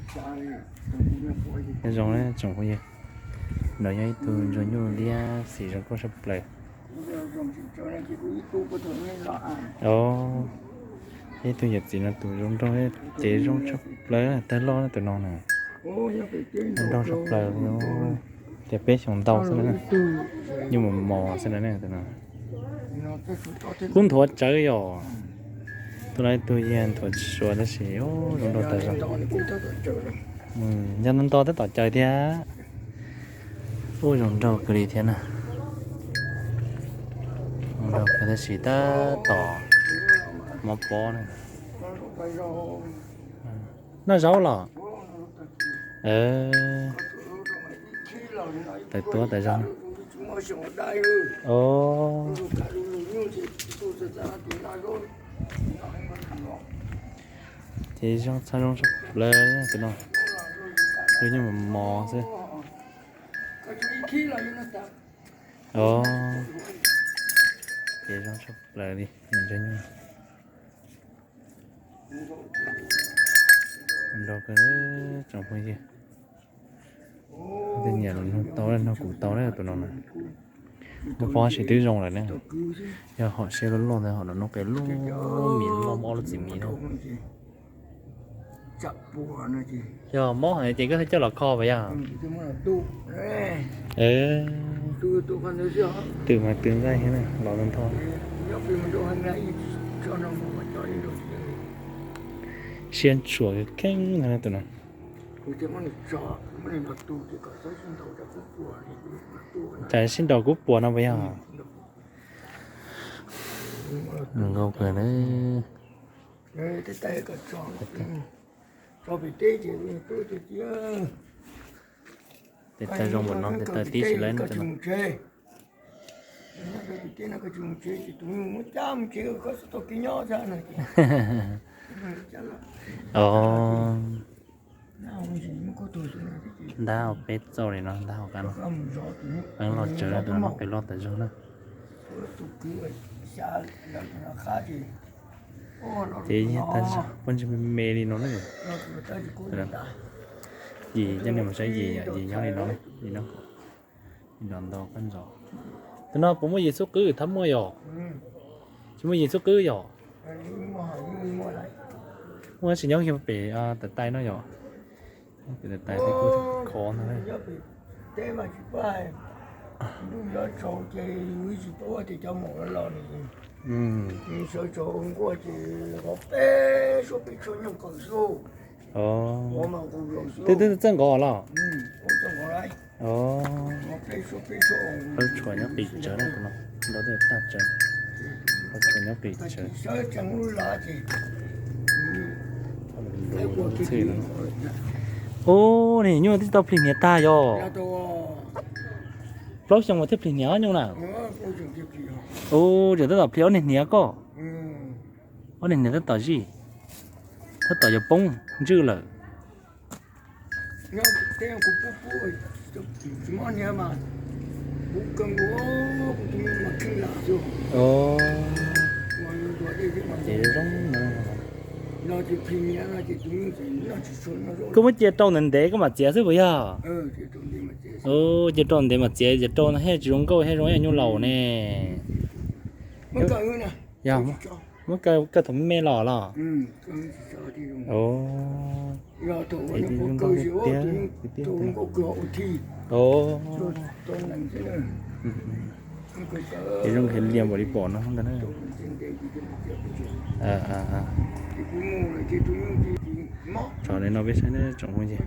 Nyob zoo na tsoom phooj ywg, no yog ib tug ntsuag nyuj liab xim zoo nkauj tshaj plaws. Os, ib tug yawm txiv no tus zoo nraug, cev zoo tshaj plaws, tawg loj na tus no na. Zoo nraug tshaj plaws li, tias peb xyoos ntau xwb na, nyuj mos mos xwb na tus no. Kub nthuav tsawv yom. Tus no ib tug yog nthuav tsis suav tab sis zoo nraug tag zog. Yog nto nto tab tom caws thiab. Ub, zoo nraug kawg li thiab na. Zoo nraug kawg tab sis tab tom mob pob na. Noj zaub los? Tawv tuab tas zog. Ces zoo txha zoo tshaj plaws tus no. Zoo nyuj mos mos xwb. Os, ces zoo tshaj plaws li. Nrog kawg tsoom phooj ywg. Tej nyiam los nug tau, nug kuv tau na tus no na. Muaj pob sis twb zoo lawm ne. Yog hom siab loj loj ntawd hom no noj qe lub mis loj muaj ob lub txiv mis na. Yog mob heev ces koj thiaj coj los kho puas yog? Twm mas twm nqaij thiab na, los ntau ntau. Siab ntshua kheej ntag tus no. Tsam sib nraus kuv puas no puas yog? Zoo nkauj kawg na. Tes taw zoo npaum no, tes taw tib si lawm no. Os, ntab hauv peb txauj li no, ntab hauv qab no. Qeeb loj tsawv, tus no qeeb loj tas zog na. Ces yog tas zog, pob ntseg me me li no na. Yim coj nej mus saib yim, yim nyob li no, yim no. Tus no puas muaj yim xub qwb, thab muaj yom? Tsis muaj yim xub qwb yom? Muaj tsis nyob kiag pem tais tais no yom? Pem tais tais thiab kuj khov ntag. Twb twb txawj nqov los? Qhov tshuam nyob qis tsawv na, nrau tej tag tsawv. Qhov tshuam nyob qis tsawv. Ub, niag nyuj twb tau plig hniav tag yom? Plaub xyoo mas thiaj plig hniav nyuj na. Ub, tseem tab tom plig ob niag hniav koj. Ob niag hniav tab tom zij, tab tom yuav poob ntswj lawm. Ces zoo no. Koj muab cia rau ntev ntev koj mam txiav xwb puas yog? Cia rau ntev mam txiav, cia rau no thiaj tsis zoo nkauj thiab zoo ib yam nyuj laus ne. Yog, muab kaw thaum me me los los? Ces zoo nkauj tiag tiag. Ces zoo nqhis lias npaum li pom no ntag na. Tso li no peb saib na tsoom phooj ywg.